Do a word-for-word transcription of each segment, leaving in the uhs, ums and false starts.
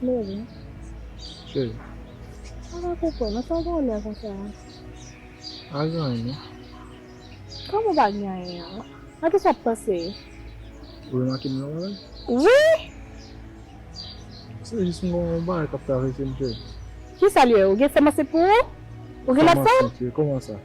Baby. Cheri. Mwen pa konprann, nan sa w gen lè konsa? A gen anyen non. Kòman w pa gen anyen an? Nan kisa w ap panse? Ou remake m nan bagay? Wi! Se jis yon bagay k ap travèse m, cheri. Kisa l ye? Ou gen fanm ansent pou ou? Ou gen lòt fanm? Fanm ansent, cheri, kòman sa?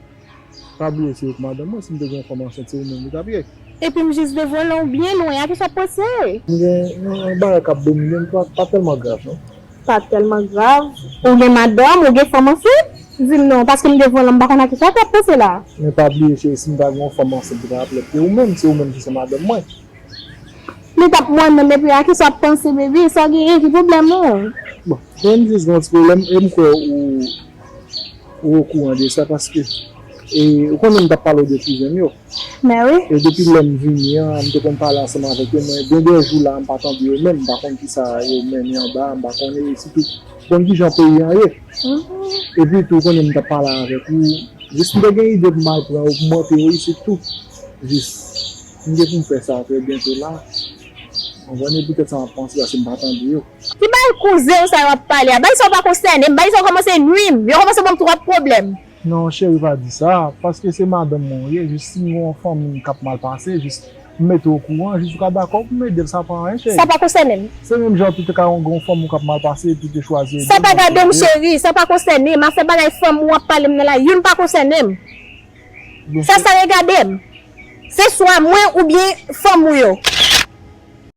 Pa bliye se ou k madanm mwen, si m te gen yon fanm ansent, se ou menm li t ap ye. Epi m jis devan w byen lwen, a kisa w ap panse? M gen yon bagay k ap domine m, pa, pa tèlman grav non. Pa tèlman grav. Ou gen madanm, ou gen fanm ansent? Di m non, paske m devan w, m pa konn a kisa w ap panse la. Men pa bliye cheri, si m ta gen yon fanm ansent ki ta ap lèt, se ou menm, se ou menm ki se madanm mwen. Li t ap mwen menm, epi a kisa w ap panse, baby? Sa w genyen, ki pwoblèm ou? Bon, gen m jis gen yon ti pwoblèm, e m kwè ou, ou okouran de sa, paske, e, ou konnen m t ap pale w de kouzen m yo. Men wi. E depi lè m vini an, m te konn pale ansanm avèk yo, men gen de jou la, m pa tande yo menm, m pa konn kisa yo mennen anba, m pa konnen, e sitou, ou konn kijan peyi an ye. Epi tou, ou konnen m t ap pale avèk ou, jis m te gen ide pou m al pran yo, pou monte yo isit tou. Jis, m gen pou m fè sa trè byento la. Ou konprann, e poutèt sa m ap panse, paske m pa tande yo. Ki bay kouzen w sa yo ap pale a? Bay sa yo pa konsène m, bay sa yo kòmanse nwi m, yo kòmanse ban m twòp pwoblèm. Non, cheri, pa di sa, paske se madanm mwen ou ye, jis si m gen yon fanmi m k ap mal pase, jis m mete w okouran, jis ou ka dakò pou m ede l, sa pa anyen, cheri. Sa pa konsène m. Se menm jan tou te ka yon, gen yon fanm ou k ap mal pase, epi te chwazi ede l. Sa pa gade m, cheri, sa pa konsène m. Afè bagay fanm ou ap pale m nan la, youn pa konsène m. Sa, sa regade m. Se swa mwen oubyen fanm ou yo.